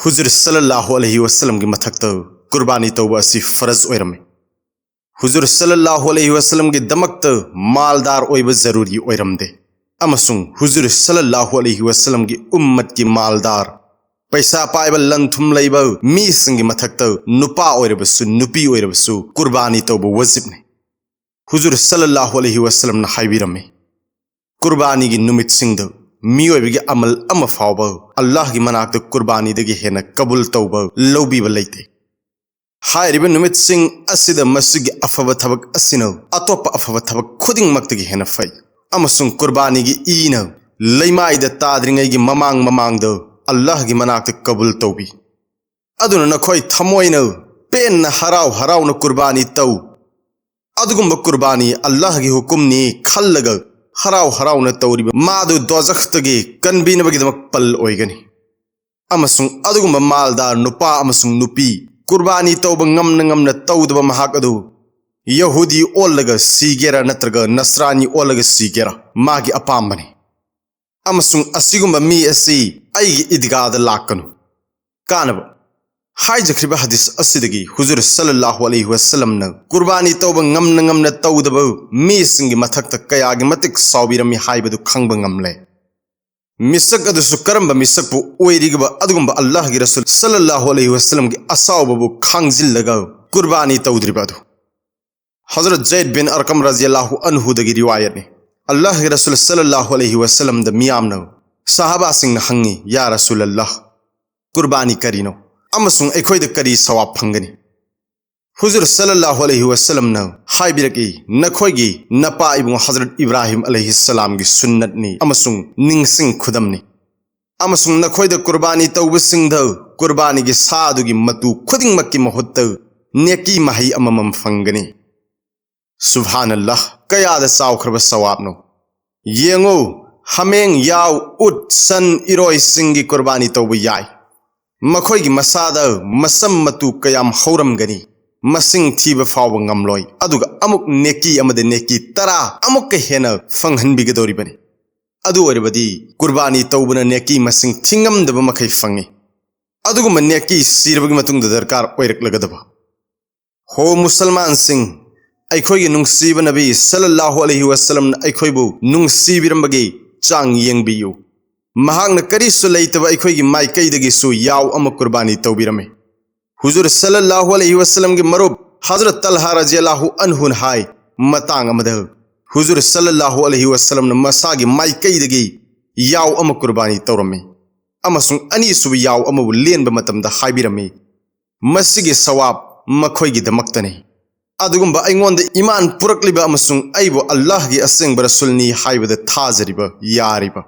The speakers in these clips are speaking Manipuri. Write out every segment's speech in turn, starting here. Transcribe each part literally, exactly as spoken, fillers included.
ꯍꯨꯖꯨꯔ ꯁꯜꯂꯜꯂꯥꯍꯨ ꯑꯂꯩꯍꯤ ꯋꯁꯜꯂꯝꯒꯤ ꯃꯊꯛꯇ ꯀꯨꯔꯕꯥꯅꯤ ꯇꯧꯕ ꯑꯁꯤ ꯐꯔꯖ ꯑꯣꯏꯔꯝꯃꯤ꯫ ꯍꯨꯖꯨꯔ ꯁꯜꯂꯜꯂꯥꯍꯨ ꯑꯂꯩꯍꯤ ꯋꯁꯜꯂꯝꯒꯤꯗꯃꯛꯇ ꯃꯥꯜꯗꯥꯔ ꯑꯣꯏꯕ ꯖꯔꯨꯔꯤ ꯑꯣꯏꯔꯝꯗꯦ꯫ ꯑꯃꯁꯨꯡ ꯍꯨꯖꯨꯔ ꯁꯜꯂꯜꯂꯥꯍꯨ ꯑꯂꯩꯍꯤ ꯋꯁꯜꯂꯝꯒꯤ ꯎꯝꯃꯠꯀꯤ ꯃꯥꯜꯗꯥꯔ, ꯄꯩꯁꯥ ꯄꯥꯏꯕ, ꯂꯟ ꯊꯨꯝ ꯂꯩꯕ ꯃꯤꯁꯤꯡꯒꯤ ꯃꯊꯛꯇ ꯅꯨꯄꯥ ꯑꯣꯏꯔꯕꯁꯨ ꯅꯨꯄꯤ ꯑꯣꯏꯔꯕꯁꯨ ꯀꯨꯔꯕꯥꯅꯤ ꯇꯧꯕ ꯋꯥꯖꯤꯕꯅꯤ꯫ ꯍꯨꯖꯨꯔ ꯁꯜꯂꯜꯂꯥꯍꯨ ꯑꯂꯩꯍꯤ ꯋꯁꯜꯂꯝꯅ ꯍꯥꯏꯕꯤꯔꯝꯃꯤ, ꯀꯨꯔꯕꯥꯅꯤꯒꯤ ꯅꯨꯃꯤꯠꯁꯤꯡꯗ ꯃꯤꯑꯣꯏꯕꯒꯤ ꯑꯃꯜ ꯑꯃ ꯐꯥꯎꯕ ꯑꯜꯂꯥꯍꯒꯤ ꯃꯅꯥꯛꯇ ꯀꯨꯔꯕꯥꯅꯤꯗꯒꯤ ꯍꯦꯟꯅ ꯀꯕꯨꯜ ꯇꯧꯕ, ꯂꯧꯕꯤꯕ ꯂꯩꯇꯦ꯫ ꯍꯥꯏꯔꯤꯕ ꯅꯨꯃꯤꯠꯁꯤꯡ ꯑꯁꯤꯗ ꯃꯁꯤꯒꯤ ꯑꯐꯕ ꯊꯕꯛ ꯑꯁꯤꯅ ꯑꯇꯣꯞꯄ ꯑꯐꯕ ꯊꯕꯛ ꯈꯨꯗꯤꯡꯃꯛꯇꯒꯤ ꯍꯦꯟꯅ ꯐꯩ꯫ ꯑꯃꯁꯨꯡ ꯀꯨꯔꯕꯥꯅꯤꯒꯤ ꯏꯅ ꯂꯩꯃꯥꯏꯗ ꯇꯥꯗ꯭ꯔꯤꯉꯩꯒꯤ ꯃꯃꯥꯡ ꯃꯃꯥꯡꯗ ꯑꯜꯂꯥꯍꯒꯤ ꯃꯅꯥꯛꯇ ꯀꯕꯨꯜ ꯇꯧꯕꯤ꯫ ꯑꯗꯨꯅ ꯅꯈꯣꯏ ꯊꯃꯣꯏꯅ ꯄꯦꯟꯅ ꯍꯔꯥꯎ ꯍꯔꯥꯎꯅ ꯀꯨꯔꯕꯥꯅꯤ ꯇꯧ꯫ ꯑꯗꯨꯒꯨꯝꯕ ꯀꯨꯔꯕꯥꯅꯤ ꯑꯜꯂꯥꯍꯒꯤ ꯍꯨꯀꯨꯝꯅꯤ ꯈꯜꯂꯒ ꯍꯔꯥꯎ ꯍꯔꯥꯎꯅ ꯇꯧꯔꯤꯕ ꯃꯥꯗꯨ ꯗꯣꯖꯈꯇꯒꯤ ꯀꯟꯕꯤꯅꯕꯒꯤꯗꯃꯛ ꯄꯜ ꯑꯣꯏꯒꯅꯤ꯫ ꯑꯃꯁꯨꯡ ꯑꯗꯨꯒꯨꯝꯕ ꯃꯥꯜꯗꯥꯔ ꯅꯨꯄꯥ ꯑꯃꯁꯨꯡ ꯅꯨꯄꯤ ꯀꯨꯔꯕꯥꯅꯤ ꯇꯧꯕ ꯉꯝꯅ ꯉꯝꯅ ꯇꯧꯗꯕ ꯃꯍꯥꯛ ꯑꯗꯨ ꯌꯍꯨꯗꯤ ꯑꯣꯜꯂꯒ ꯁꯤꯒꯦꯔꯥ ꯅꯠꯇ꯭ꯔꯒ ꯅꯁꯔꯥꯅꯤ ꯑꯣꯜꯂꯒ ꯁꯤꯒꯦꯔꯥ, ꯃꯥꯒꯤ ꯑꯄꯥꯝꯕꯅꯤ꯫ ꯑꯃꯁꯨꯡ ꯑꯁꯤꯒꯨꯝꯕ ꯃꯤ ꯑꯁꯤ ꯑꯩꯒꯤ ꯏꯗꯤꯒꯥꯗ ꯂꯥꯛꯀꯅꯨ꯫ ꯀꯥꯅꯕ꯫ ꯍꯥꯏꯖꯈ꯭ꯔꯤꯕ ꯍꯗꯤꯁ ꯑꯁꯤꯗꯒꯤ ꯍꯨꯖꯨꯔ ꯁꯜꯂꯜꯂꯥꯍꯨ ꯑꯂꯩꯍꯤ ꯋꯁꯜꯂꯝꯅ ꯀꯨꯔꯕꯥꯅꯤ ꯇꯧꯕ ꯉꯝꯅ ꯉꯝꯅ ꯇꯧꯗꯕ ꯃꯤꯁꯤꯡꯒꯤ ꯃꯊꯛꯇ ꯀꯌꯥꯒꯤ ꯃꯇꯤꯛ ꯁꯥꯎꯕꯤꯔꯝꯃꯤ ꯍꯥꯏꯕꯗꯨ ꯈꯪꯕ ꯉꯝꯂꯦ꯫ ꯃꯤꯁꯛ ꯑꯗꯨꯁꯨ ꯀꯔꯝꯕ ꯃꯤꯁꯛꯄꯨ ꯑꯣꯏꯔꯤꯒꯕ ꯑꯗꯨꯒꯨꯝꯕ ꯑꯜꯂꯥꯍꯒꯤ ꯔꯁꯨꯜ ꯁꯜꯂꯜꯂꯥꯍꯨ ꯑꯂꯩꯍꯤ ꯋꯁꯜꯂꯝꯒꯤ ꯑꯁꯥꯎꯕꯕꯨ ꯈꯥꯡꯖꯤꯜꯂꯒ ꯀꯨꯔꯕꯥꯅꯤ ꯇꯧꯗ꯭ꯔꯤꯕ ꯑꯗꯨ? ꯍꯖꯔꯠ ꯖꯩꯗ ꯕꯤꯟ ꯑꯔꯀꯝ ꯔꯖꯤꯌꯜꯂꯥꯍꯨ ꯑꯟꯍꯨꯗꯒꯤ ꯔꯤꯋꯥꯌꯠꯅꯤ꯫ ꯑꯜꯂꯥꯍꯒꯤ ꯔꯁꯨꯜ ꯁꯜꯂꯜꯂꯥꯍꯨ ꯑꯂꯩꯍꯤ ꯋꯁꯜꯂꯝꯗ ꯃꯤꯌꯥꯝꯅ, ꯁꯍꯥꯕꯥꯁꯤꯡꯅ ꯍꯪꯉꯤ, "ꯌꯥ ꯔꯁꯨꯂꯜꯂꯥꯍ, ꯀꯨꯔꯕꯥꯅꯤ ꯀꯔꯤꯅꯣ? ꯑꯃꯁꯨꯡ ꯑꯩꯈꯣꯏꯗ ꯀꯔꯤ ꯁꯋꯥꯕ ꯐꯪꯒꯅꯤ?" ꯍꯨꯖꯨꯔ ꯁꯜꯂꯜꯂꯥꯍꯨ ꯑꯂꯩꯍꯤ ꯋꯁꯜꯂꯝꯅ ꯍꯥꯏꯕꯤꯔꯛꯏ, "ꯅꯈꯣꯏꯒꯤ ꯅꯄꯥ ꯏꯕꯨꯡ ꯍꯖꯔꯠ ꯏꯕ꯭ꯔꯥꯍꯤꯝ ꯑꯂꯩꯍꯤꯁꯁꯂꯥꯝꯒꯤ ꯁꯨꯟꯅꯠꯅꯤ ꯑꯃꯁꯨꯡ ꯅꯤꯡꯁꯤꯡ ꯈꯨꯗꯝꯅꯤ꯫ ꯑꯃꯁꯨꯡ ꯅꯈꯣꯏꯗ ꯀꯨꯔꯕꯥꯅꯤ ꯇꯧꯕꯁꯤꯡꯗ ꯀꯨꯔꯕꯥꯅꯤꯒꯤ ꯁꯥ ꯑꯗꯨꯒꯤ ꯃꯇꯨ ꯈꯨꯗꯤꯡꯃꯛꯀꯤ ꯃꯍꯨꯠꯇ ꯅꯦꯀꯤ ꯃꯍꯩ ꯑꯃꯃꯝ ꯐꯪꯒꯅꯤ꯫" ꯁꯨꯕꯍꯥꯅꯜꯂꯥꯍ, ꯀꯌꯥꯗ ꯆꯥꯎꯈ꯭ꯔꯕ ꯁꯋꯥꯕꯅꯣ! ꯌꯦꯡꯉꯨ, ꯍꯥꯃꯦꯡ, ꯌꯥꯎ, ꯎꯠ, ꯁꯟ, ꯏꯔꯣꯏꯁꯤꯡꯒꯤ ꯀꯨꯔꯕꯥꯅꯤ ꯇꯧꯕ ꯌꯥꯏ꯫ ꯃꯈꯣꯏꯒꯤ ꯃꯁꯥꯗ ꯃꯁꯝ ꯃꯇꯨ ꯀꯌꯥꯝ ꯍꯧꯔꯝꯒꯅꯤ, ꯃꯁꯤꯡ ꯊꯤꯕ ꯐꯥꯎꯕ ꯉꯝꯂꯣꯏ꯫ ꯑꯗꯨꯒ ꯑꯃꯨꯛ ꯅꯦꯀꯤ ꯑꯃꯗ ꯅꯦꯀꯤ ꯇꯔꯥ ꯑꯃꯨꯛꯀ ꯍꯦꯟꯅ ꯐꯪꯍꯟꯕꯤꯒꯗꯧꯔꯤꯕꯅꯤ꯫ ꯑꯗꯨ ꯑꯣꯏꯔꯕꯗꯤ ꯀꯨꯔꯕꯥꯅꯤ ꯇꯧꯕꯅ ꯅꯦꯀꯤ ꯃꯁꯤꯡ ꯊꯤꯉꯝꯗꯕ ꯃꯈꯩ ꯐꯪꯏ꯫ ꯑꯗꯨꯒꯨꯝꯕ ꯅꯦꯀꯤ ꯁꯤꯔꯕꯒꯤ ꯃꯇꯨꯡꯗ ꯗꯔꯀꯥꯔ ꯑꯣꯏꯔꯛꯂꯒꯗꯕ꯫ ꯍꯣ ꯃꯨꯁꯜꯃꯥꯟꯁꯤꯡ, ꯑꯩꯈꯣꯏꯒꯤ ꯅꯨꯡꯁꯤꯕ ꯅꯕꯤ ꯁꯜꯂꯜꯂꯥꯍꯨ ꯑꯂꯩꯍꯤ ꯋꯁꯜꯂꯝꯅ ꯑꯩꯈꯣꯏꯕꯨ ꯅꯨꯡꯁꯤꯕꯤꯔꯝꯕꯒꯤ ꯆꯥꯡ ꯌꯦꯡꯕꯤꯌꯨ꯫ ꯃꯍꯥꯛꯅ ꯀꯔꯤꯁꯨ ꯂꯩꯇꯕ ꯑꯩꯈꯣꯏꯒꯤ ꯃꯥꯏꯀꯩꯗꯒꯤꯁꯨ ꯌꯥꯎ ꯑꯃ ꯀꯨꯔꯕꯥꯅꯤ ꯇꯧꯕꯤꯔꯝꯃꯤ꯫ ꯍꯨꯖꯨꯔ ꯁꯜꯂꯜꯂꯥꯍꯨ ꯑꯂꯩꯍꯤ ꯋꯁꯜꯂꯝꯒꯤ ꯃꯔꯨꯞ ꯍꯖꯔꯠ ꯇꯜꯍꯥ ꯔꯖꯤꯌꯜꯂꯥꯍꯨ ꯑꯟꯍꯨꯅ ꯍꯥꯏ, ꯃꯇꯥꯡ ꯑꯃꯗ ꯍꯨꯖꯨꯔ ꯁꯜꯂꯜꯂꯥꯍꯨ ꯑꯂꯩꯍꯤ ꯋꯁꯜꯂꯝꯅ ꯃꯁꯥꯒꯤ ꯃꯥꯏꯀꯩꯗꯒꯤ ꯌꯥꯎ ꯑꯃ ꯀꯨꯔꯕꯥꯅꯤ ꯇꯧꯔꯝꯃꯤ ꯑꯃꯁꯨꯡ ꯑꯅꯤꯁꯨꯕ ꯌꯥꯎ ꯑꯃꯕꯨ ꯂꯦꯟꯕ ꯃꯇꯝꯗ ꯍꯥꯏꯕꯤꯔꯝꯃꯤ, "ꯃꯁꯤꯒꯤ ꯁꯋꯥꯕ ꯃꯈꯣꯏꯒꯤꯗꯃꯛꯇꯅꯤ꯫ ꯑꯗꯨꯒꯨꯝꯕ ꯑꯩꯉꯣꯟꯗ ꯏꯃꯥꯟ ꯄꯨꯔꯛꯂꯤꯕ ꯑꯃꯁꯨꯡ ꯑꯩꯕꯨ ꯑꯜꯂꯥꯍꯒꯤ ꯑꯁꯦꯡꯕ ꯔꯁꯨꯜꯅꯤ ꯍꯥꯏꯕꯗ ꯊꯥꯖꯔꯤꯕ ꯌꯥꯔꯤꯕ"꯫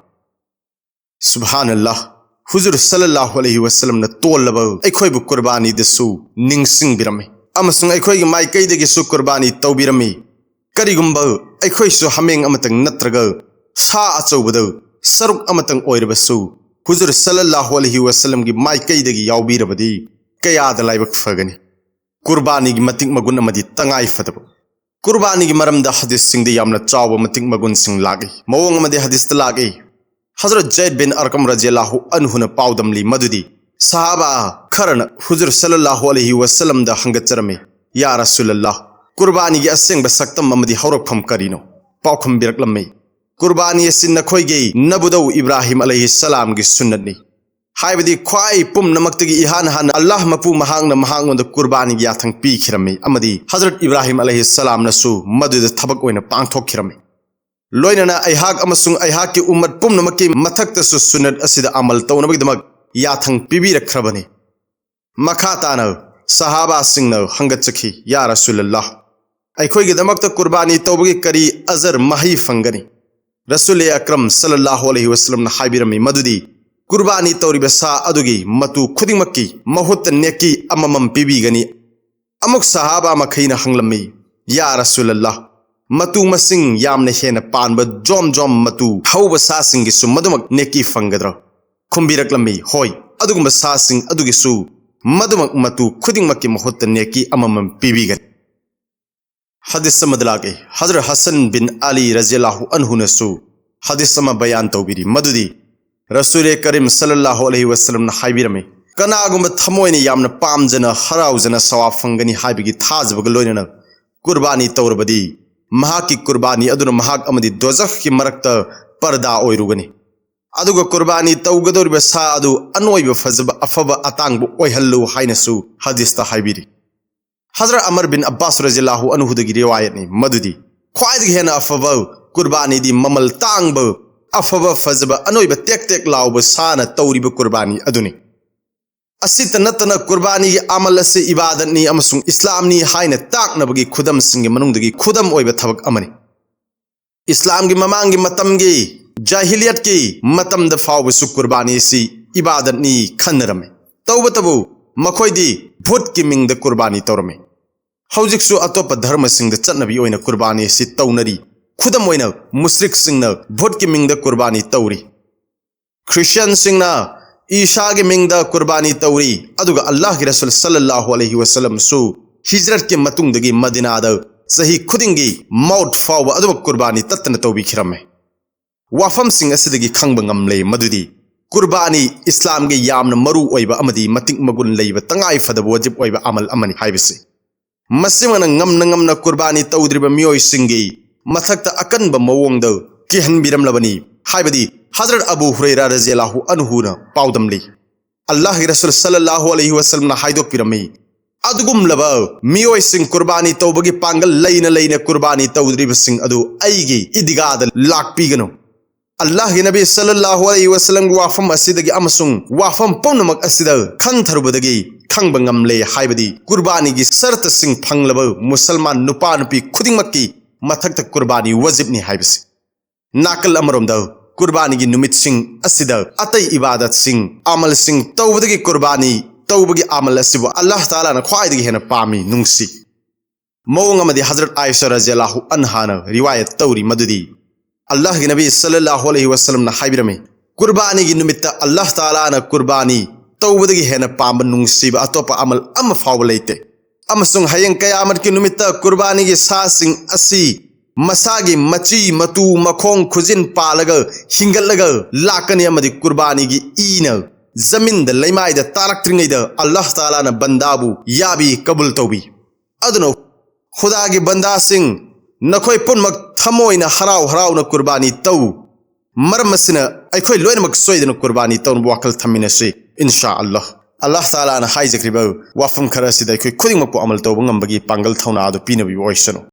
ꯁꯨꯕꯍꯥꯅꯜꯂꯥꯍ, ꯍꯨꯖꯨꯔ ꯁꯜꯂꯜꯂꯥꯍꯨ ꯑꯂꯩꯍꯤ ꯋꯁꯜꯂꯝꯅ ꯇꯣꯜꯂꯕ ꯑꯩꯈꯣꯏꯕꯨ ꯀꯨꯔꯕꯥꯅꯤꯗꯁꯨ ꯅꯤꯡꯁꯤꯡꯕꯤꯔꯝꯃꯤ ꯑꯃꯁꯨꯡ ꯑꯩꯈꯣꯏꯒꯤ ꯃꯥꯏꯀꯩꯗꯒꯤꯁꯨ ꯀꯨꯔꯕꯥꯅꯤ ꯇꯧꯕꯤꯔꯝꯃꯤ꯫ ꯀꯔꯤꯒꯨꯝꯕ ꯑꯩꯈꯣꯏꯁꯨ ꯍꯥꯃꯦꯡ ꯑꯃꯇꯪ ꯅꯠꯇ꯭ꯔꯒ ꯁꯥ ꯑꯆꯧꯕꯗ ꯁꯔꯨꯛ ꯑꯃꯇꯪ ꯑꯣꯏꯔꯕꯁꯨ, ꯍꯨꯖꯨꯔ ꯁꯜꯂꯜꯂꯥꯍꯨ ꯑꯂꯩꯍꯤ ꯋꯁꯜꯂꯝꯒꯤ ꯃꯥꯏꯀꯩꯗꯒꯤ ꯌꯥꯎꯕꯤꯔꯕꯗꯤ ꯀꯌꯥꯗ ꯂꯥꯏꯕꯛ ꯐꯒꯅꯤ꯫ ꯀꯨꯔꯕꯥꯅꯤꯒꯤ ꯃꯇꯤꯛ ꯃꯒꯨꯟ ꯑꯃꯗꯤ ꯇꯉꯥꯏ ꯐꯗꯕ꯫ ꯀꯨꯔꯕꯥꯅꯤꯒꯤ ꯃꯔꯝꯗ ꯍꯗꯤꯁꯁꯤꯡꯗ ꯌꯥꯝꯅ ꯆꯥꯎꯕ ꯃꯇꯤꯛ ꯃꯒꯨꯟꯁꯤꯡ ꯂꯥꯛꯏ꯫ ꯃꯑꯣꯡ ꯑꯃꯗꯤ ꯍꯗꯤꯁꯇ ꯂꯥꯛꯏ, ꯍꯖꯔꯠ ꯖꯩꯗ ꯕꯤꯟ ꯑꯔꯀꯝ ꯔꯖꯤꯌꯜꯂꯥꯍꯨ ꯑꯟꯍꯨꯅ ꯄꯥꯎꯗꯝꯂꯤ ꯃꯗꯨꯗꯤ ꯁꯍꯥꯕꯥ ꯈꯔꯅ ꯍꯨꯖꯨꯔ ꯁꯜꯂꯜꯂꯥꯍꯨ ꯑꯂꯩꯍꯤ ꯋꯁꯜꯂꯝꯗ ꯍꯪꯒꯠꯆꯔꯝꯃꯤ, "ꯌꯥ ꯔꯁꯨꯂꯜꯂꯥꯍ, ꯀꯨꯔꯕꯥꯅꯤꯒꯤ ꯑꯁꯦꯡꯕ ꯁꯛꯇꯝ ꯑꯃꯗꯤ ꯍꯧꯔꯛꯐꯝ ꯀꯔꯤꯅꯣ?" ꯄꯥꯎꯈꯨꯝꯕꯤꯔꯛꯂꯝꯃꯤ, "ꯀꯨꯔꯕꯥꯅꯤ ꯑꯁꯤ ꯅꯈꯣꯏꯒꯤ ꯅꯕꯨꯗꯧ ꯏꯕ꯭ꯔꯥꯍꯤꯝ ꯑꯂꯩꯍꯤ ꯁꯂꯥꯝꯒꯤ ꯁꯨꯟꯅꯠꯅꯤ꯫ ꯍꯥꯏꯕꯗꯤ ꯈ꯭ꯋꯥꯏ ꯄꯨꯝꯅꯃꯛꯇꯒꯤ ꯏꯍꯥꯟ ꯍꯥꯟꯅ ꯑꯜꯂꯥꯍ ꯃꯄꯨ ꯃꯍꯥꯛꯅ ꯃꯍꯥꯛꯉꯣꯟꯗ ꯀꯨꯔꯕꯥꯅꯤꯒꯤ ꯌꯥꯊꯪ ꯄꯤꯈꯤꯔꯝꯃꯤ ꯑꯃꯗꯤ ꯍꯖꯔꯠ ꯏꯕ꯭ꯔꯥꯍꯤꯝ ꯑꯂꯩꯍꯤ ꯁꯂꯥꯝꯅꯁꯨ ꯃꯗꯨꯗ ꯊꯕꯛ ꯑꯣꯏꯅ ꯄꯥꯡꯊꯣꯛꯈꯤꯔꯝꯃꯤ꯫ ꯂꯣꯏꯅꯅ ꯑꯩꯍꯥꯛ ꯑꯃꯁꯨꯡ ꯑꯩꯍꯥꯛꯀꯤ ꯎꯝꯃꯠ ꯄꯨꯝꯅꯃꯛꯀꯤ ꯃꯊꯛꯇꯁꯨ ꯁꯨꯟꯅꯠ ꯑꯁꯤꯗ ꯑꯃꯜ ꯇꯧꯅꯕꯒꯤꯗꯃꯛ ꯌꯥꯊꯪ ꯄꯤꯕꯤꯔꯛꯈ꯭ꯔꯕꯅꯤ"꯫ ꯃꯈꯥ ꯇꯥꯅ ꯁꯍꯥꯕꯥꯁꯤꯡꯅ ꯍꯪꯒꯠꯆꯈꯤ, "ꯌꯥ ꯔꯁꯨꯂꯜꯂꯥꯍ, ꯑꯩꯈꯣꯏꯒꯤꯗꯃꯛꯇ ꯀꯨꯔꯕꯥꯅꯤ ꯇꯧꯕꯒꯤ ꯀꯔꯤ ꯑꯖꯔ, ꯃꯍꯩ ꯐꯪꯒꯅꯤ?" ꯔꯁꯨꯜ ꯑꯀꯔꯝ ꯁꯜꯂꯜꯂꯥꯍꯨ ꯑꯂꯩꯍꯤ ꯋꯁꯜꯂꯝꯅ ꯍꯥꯏꯕꯤꯔꯝꯃꯤ ꯃꯗꯨꯗꯤ ꯀꯨꯔꯕꯥꯅꯤ ꯇꯧꯔꯤꯕ ꯁꯥ ꯑꯗꯨꯒꯤ ꯃꯇꯨ ꯈꯨꯗꯤꯡꯃꯛꯀꯤ ꯃꯍꯨꯠꯇ ꯅꯦꯀꯤ ꯑꯃꯃꯝ ꯄꯤꯕꯤꯒꯅꯤ꯫ ꯑꯃꯨꯛ ꯁꯍꯥꯕꯥ ꯃꯈꯩꯅ ꯍꯪꯂꯝꯃꯤ, "ꯌꯥ ꯔꯁꯨꯂꯜꯂꯥꯍ, ꯃꯇꯨ ꯃꯁꯤꯡ ꯌꯥꯝꯅ ꯍꯦꯟꯅ ꯄꯥꯟꯕ ꯖꯣꯝ ꯖꯣꯝ ꯃꯇꯨ ꯍꯧꯕ ꯁꯥꯁꯤꯡꯒꯤꯁꯨ ꯃꯗꯨꯃꯛ ꯅꯦꯀꯤ ꯐꯪꯒꯗ꯭ꯔꯥ?" ꯈꯨꯝꯕꯤꯔꯛꯂꯝꯃꯤ, "ꯍꯣꯏ, ꯑꯗꯨꯒꯨꯝꯕ ꯁꯥꯁꯤꯡ ꯑꯗꯨꯒꯤꯁꯨ ꯃꯗꯨꯃꯛ ꯃꯇꯨ ꯈꯨꯗꯤꯡꯃꯛꯀꯤ ꯃꯍꯨꯠꯇ ꯅꯦꯀꯤ ꯑꯃꯃꯝ ꯄꯤꯕꯤꯒꯅꯤ"꯫ ꯍꯗꯤꯁ ꯑꯃꯗ ꯂꯥꯛꯏ, ꯍꯖꯔꯠ ꯍꯁꯟ ꯕꯤꯟ ꯑꯂꯤ ꯔꯖꯤꯌꯜꯂꯥꯍꯨ ꯑꯟꯍꯨꯅꯁꯨ ꯍꯗꯤꯁ ꯑꯃ ꯕꯌꯥꯟ ꯇꯧꯕꯤꯔꯤ, ꯃꯗꯨꯗꯤ ꯔꯁꯨꯂꯦ ꯀꯔꯤꯝ ꯁꯜꯂꯜꯂꯥꯍꯨ ꯑꯂꯩꯍꯤ ꯋꯁꯜꯂꯝꯅ ꯍꯥꯏꯕꯤꯔꯝꯃꯤ, ꯀꯅꯥꯒꯨꯝꯕ ꯊꯃꯣꯏꯅ ꯌꯥꯝꯅ ꯄꯥꯝꯖꯅ ꯍꯔꯥꯎꯖꯅ ꯁꯋꯥꯕ ꯐꯪꯒꯅꯤ ꯍꯥꯏꯕꯒꯤ ꯊꯥꯖꯕꯒ ꯂꯣꯏꯅꯅ ꯀꯨꯔꯕꯥꯅꯤ ꯇꯧꯔꯕꯗꯤ, ꯃꯍꯥꯛꯀꯤ ꯀꯨꯔꯕꯥꯅꯤ ꯑꯗꯨꯅ ꯃꯍꯥꯛ ꯑꯃꯗꯤ ꯗꯣꯖꯈꯀꯤ ꯃꯔꯛꯇ ꯄꯔꯗꯥ ꯑꯣꯏꯔꯨꯒꯅꯤ꯫ ꯑꯗꯨꯒ ꯀꯨꯔꯕꯥꯅꯤ ꯇꯧꯒꯗꯧꯔꯤꯕ ꯁꯥ ꯑꯗꯨ ꯑꯅꯣꯏꯕ, ꯐꯖꯕ, ꯑꯐꯕ, ꯑꯇꯥꯡꯕ ꯑꯣꯏꯍꯜꯂꯨ ꯍꯥꯏꯅꯁꯨ ꯍꯗꯤꯁꯇ ꯍꯥꯏꯕꯤꯔꯤ꯫ ꯍꯖꯔꯠ ꯑꯃꯔ ꯕꯤꯟ ꯑꯕꯥꯁ ꯔꯖꯤꯌꯜꯂꯥꯍꯨ ꯑꯟꯍꯨꯗꯒꯤ ꯔꯤꯋꯥꯌꯠꯅꯤ ꯃꯗꯨꯗꯤ, ꯈ꯭ꯋꯥꯏꯗꯒꯤ ꯍꯦꯟꯅ ꯑꯐꯕ ꯀꯨꯔꯕꯥꯅꯤꯗꯤ ꯃꯃꯜ ꯇꯥꯡꯕ, ꯑꯐꯕ, ꯐꯖꯕ, ꯑꯅꯣꯏꯕ ꯇꯦꯛ ꯇꯦꯛ ꯂꯥꯎꯕ ꯁꯥꯅ ꯇꯧꯔꯤꯕ ꯀꯨꯔꯕꯥꯅꯤ ꯑꯗꯨꯅꯤ꯫ ꯑꯁꯤꯇ ꯅꯠꯇꯅ ꯀꯨꯔꯕꯥꯅꯤꯒꯤ ꯑꯃꯜ ꯑꯁꯤ ꯏꯕꯥꯗꯠꯅꯤ ꯑꯃꯁꯨꯡ ꯏꯁꯂꯥꯝꯅꯤ ꯍꯥꯏꯅ ꯇꯥꯛꯅꯕꯒꯤ ꯈꯨꯗꯝꯁꯤꯡꯒꯤ ꯃꯅꯨꯡꯗꯒꯤ ꯈꯨꯗꯝ ꯑꯣꯏꯕ ꯊꯕꯛ ꯑꯃꯅꯤ꯫ ꯏꯁꯂꯥꯝꯒꯤ ꯃꯃꯥꯡꯒꯤ ꯃꯇꯝꯒꯤ, ꯖꯥꯍꯤꯂꯤꯌꯠꯀꯤ ꯃꯇꯝꯗ ꯐꯥꯎꯕꯁꯨ ꯀꯨꯔꯕꯥꯅꯤ ꯑꯁꯤ ꯏꯕꯥꯗꯠꯅꯤ ꯈꯟꯅꯔꯝꯃꯤ꯫ ꯇꯧꯕꯇꯕꯨ ꯃꯈꯣꯏꯗꯤ ꯚꯨꯠꯀꯤ ꯃꯤꯡꯗ ꯀꯨꯔꯕꯥꯅꯤ ꯇꯧꯔꯝꯃꯤ꯫ ꯍꯧꯖꯤꯛꯁꯨ ꯑꯇꯣꯞꯄ ꯙꯔꯃꯁꯤꯡꯗ ꯆꯠꯅꯕꯤ ꯑꯣꯏꯅ ꯀꯨꯔꯕꯥꯅꯤ ꯑꯁꯤ ꯇꯧꯅꯔꯤ꯫ ꯈꯨꯗꯝ ꯑꯣꯏꯅ, ꯃꯨꯁ꯭ꯔꯤꯛꯁꯤꯡꯅ ꯚꯨꯠꯀꯤ ꯃꯤꯡꯗ ꯀꯨꯔꯕꯥꯅꯤ ꯇꯧꯔꯤ꯫ ꯈ꯭ꯔꯤꯁꯇꯤꯌꯟꯁꯤꯡꯅ ꯏꯁꯥꯒꯤ ꯃꯤꯡꯗ ꯀꯨꯔꯕꯥꯅꯤ ꯇꯧꯔꯤ, ꯑꯗꯨꯒ ꯑꯜꯂꯥꯍꯒꯤ ꯔꯁꯨꯜ ꯁꯜꯂꯜꯂꯥꯍꯨ ꯑꯂꯩꯍꯤ ꯋꯁꯜꯂꯝꯁꯨ ꯍꯤꯖ꯭ꯔꯠꯀꯤ ꯃꯇꯨꯡꯗꯒꯤ ꯃꯗꯤꯅꯥꯗ ꯆꯍꯤ ꯈꯨꯗꯤꯡꯒꯤ ꯃꯧꯠ ꯐꯥꯎꯕ ꯑꯗꯨꯃꯛ ꯀꯨꯔꯕꯥꯅꯤ ꯇꯠꯇꯅ ꯇꯧꯕꯤꯈꯤꯔꯝꯃꯤ꯫ ꯋꯥꯐꯝꯁꯤꯡ ꯑꯁꯤꯗꯒꯤ ꯈꯪꯕ ꯉꯝꯂꯦ ꯃꯗꯨꯗꯤ ꯀꯨꯔꯕꯥꯅꯤ ꯏꯁꯂꯥꯝꯒꯤ ꯌꯥꯝꯅ ꯃꯔꯨ ꯑꯣꯏꯕ ꯑꯃꯗꯤ ꯃꯇꯤꯛ ꯃꯒꯨꯟ ꯂꯩꯕ ꯇꯉꯥꯏ ꯐꯗꯕ ꯋꯥꯖꯤꯕ ꯑꯣꯏꯕ ꯑꯃꯜ ꯑꯃꯅꯤ ꯍꯥꯏꯕꯁꯤ꯫ ꯃꯁꯤꯃꯛꯅ ꯉꯝꯅ ꯉꯝꯅ ꯀꯨꯔꯕꯥꯅꯤ ꯇꯧꯗ꯭ꯔꯤꯕ ꯃꯤꯑꯣꯏꯁꯤꯡꯒꯤ ꯃꯊꯛꯇ ꯑꯀꯟꯕ ꯃꯑꯣꯡꯗ ꯀꯤꯍꯟꯕꯤꯔꯝꯂꯕꯅꯤ ꯍꯥꯏꯕꯗꯤ ꯍꯖꯔꯠ ꯑꯕꯨ ꯍꯨꯔꯩꯔꯥ ꯔꯖꯤꯌꯜꯂꯥꯍꯨ ꯑꯟꯍꯨꯅ ꯄꯥꯎꯗꯝꯂꯤ꯫ ꯑꯜꯂꯥꯍꯒꯤ ꯔꯁꯨꯜ ꯁꯜꯂꯜꯂꯥꯍꯨ ꯑꯂꯩꯍꯤ ꯋꯁꯜꯂꯝꯅ ꯍꯥꯏꯗꯣꯛꯄꯤꯔꯝꯃꯤ, "ꯑꯗꯨꯒꯨꯝꯂꯕ ꯃꯤꯑꯣꯏꯁꯤꯡ ꯀꯨꯔꯕꯥꯅꯤ ꯇꯧꯕꯒꯤ ꯄꯥꯡꯒꯜ ꯂꯩꯅ ꯂꯩꯅ ꯀꯨꯔꯕꯥꯅꯤ ꯇꯧꯗ꯭ꯔꯤꯕꯁꯤꯡ ꯑꯗꯨ ꯑꯩꯒꯤ ꯏꯗꯤꯒꯥꯗ ꯂꯥꯛꯄꯤꯒꯅꯨ"꯫ ꯑꯜꯂꯥꯍꯒꯤ ꯅꯕꯤ ꯁꯜꯂꯜꯂꯥꯍꯨ ꯑꯂꯩꯍꯤ ꯋꯁꯜꯂꯝꯒꯤ ꯋꯥꯐꯝ ꯑꯁꯤꯗꯒꯤ ꯑꯃꯁꯨꯡ ꯋꯥꯐꯝ ꯄꯨꯝꯅꯃꯛ ꯑꯁꯤꯗ ꯈꯟꯊꯔꯨꯕꯗꯒꯤ ꯈꯪꯕ ꯉꯝꯂꯦ ꯍꯥꯏꯕꯗꯤ ꯀꯨꯔꯕꯥꯅꯤꯒꯤ ꯁꯔꯇꯁꯤꯡ ꯐꯪꯂꯕ ꯃꯨꯁꯜꯃꯥꯟ ꯅꯨꯄꯥ ꯅꯨꯄꯤ ꯈꯨꯗꯤꯡꯃꯛꯀꯤ ꯃꯊꯛꯇ ꯀꯨꯔꯕꯥꯅꯤ ꯋꯥꯖꯤꯕꯅꯤ ꯍꯥꯏꯕꯁꯤ꯫ ꯅꯥꯀꯜ ꯑꯃꯔꯣꯝꯗ ꯀꯨꯔꯕꯥꯅꯤꯒꯤ ꯅꯨꯃꯤꯠꯁꯤꯡ ꯑꯁꯤꯗ ꯑꯇꯩ ꯏꯕꯥꯗꯠꯁꯤꯡ, ꯑꯃꯜꯁꯤꯡ ꯇꯧꯕꯗꯒꯤ ꯀꯨꯔꯕꯥꯅꯤ ꯇꯧꯕꯒꯤ ꯑꯃꯜ ꯑꯁꯤꯕꯨ ꯑꯜꯂꯥꯍ ꯇꯥꯂꯥꯅ ꯈ꯭ꯋꯥꯏꯗꯒꯤ ꯍꯦꯟꯅ ꯄꯥꯝꯃꯤ, ꯅꯨꯡꯁꯤ꯫ ꯃꯑꯣꯡ ꯑꯃꯗꯤ ꯍꯖꯔꯠ ꯑꯥꯏꯁꯥ ꯔꯖꯤꯌꯜꯂꯥꯍꯨ ꯑꯟꯍꯥꯅ ꯔꯤꯋꯥꯌꯠ ꯇꯧꯔꯤ ꯃꯗꯨꯗꯤ ꯑꯜꯂꯥꯍꯒꯤ ꯅꯕꯤ ꯁꯜꯂꯜꯂꯥꯍꯨ ꯑꯂꯩꯍꯤ ꯋꯁꯜꯂꯝꯅ ꯍꯥꯏꯕꯤꯔꯝꯃꯤ, "ꯀꯨꯔꯕꯥꯅꯤꯒꯤ ꯅꯨꯃꯤꯠꯇ ꯑꯜꯂꯥꯍ ꯇꯥꯂꯥꯅ ꯀꯨꯔꯕꯥꯅꯤ ꯇꯧꯕꯗꯒꯤ ꯍꯦꯟꯅ ꯄꯥꯝꯕ, ꯅꯨꯡꯁꯤꯕ ꯑꯇꯣꯞꯄ ꯑꯃꯜ ꯑꯃ ꯐꯥꯎꯕ ꯂꯩꯇꯦ꯫ ꯑꯃꯁꯨꯡ ꯍꯌꯦꯡ ꯀꯌꯥꯃꯠꯀꯤ ꯅꯨꯃꯤꯠꯇ ꯀꯨꯔꯕꯥꯅꯤꯒꯤ ꯁꯥꯁꯤꯡ ꯑꯁꯤ ꯃꯁꯥꯒꯤ ꯃꯆꯤ, ꯃꯇꯨ, ꯃꯈꯣꯡ, ꯈꯨꯖꯤꯟ ꯄꯥꯜꯂꯒ ꯍꯤꯡꯒꯠꯂꯒ ꯂꯥꯛꯀꯅꯤ ꯑꯃꯗꯤ ꯀꯨꯔꯕꯥꯅꯤꯒꯤ ꯏꯅ ꯖꯃꯤꯟꯗ, ꯂꯩꯃꯥꯏꯗ ꯇꯥꯔꯛꯇ꯭ꯔꯤꯉꯩꯗ ꯑꯜꯂꯥꯍ ꯇꯥꯂꯥꯅ ꯕꯟꯗꯥꯕꯨ ꯌꯥꯕꯤ, ꯀꯕꯨꯜ ꯇꯧꯕꯤ꯫ ꯑꯗꯨꯅ ꯈꯨꯗꯥꯒꯤ ꯕꯟꯗꯥꯁꯤꯡ, ꯅꯈꯣꯏ ꯄꯨꯝꯅꯃꯛ ꯊꯃꯣꯏꯅ ꯍꯔꯥꯎ ꯍꯔꯥꯎꯅ ꯀꯨꯔꯕꯥꯅꯤ ꯇꯧ꯫ ꯃꯔꯝ ꯑꯁꯤꯅ ꯑꯩꯈꯣꯏ ꯂꯣꯏꯅꯃꯛ ꯁꯣꯏꯗꯅ ꯀꯨꯔꯕꯥꯅꯤ ꯇꯧꯅꯕ ꯋꯥꯈꯜ ꯊꯝꯃꯤꯟꯅꯁꯤ, ꯏꯟꯁꯥ ꯑꯜꯂꯥꯍ꯫ ꯑꯜꯂꯥꯍ ꯇꯥꯂꯥꯅ ꯍꯥꯏꯖꯈ꯭ꯔꯤꯕ ꯋꯥꯐꯝ ꯈꯔ ꯑꯁꯤꯗ ꯑꯩꯈꯣꯏ ꯈꯨꯗꯤꯡꯃꯛꯄꯨ ꯑꯃꯜ ꯇꯧꯕ ꯉꯝꯕꯒꯤ ꯄꯥꯡꯒꯜ ꯊꯧꯅꯥ ꯑꯗꯨ ꯄꯤꯅꯕꯤꯕ ꯑꯣꯏꯁꯅꯨ꯫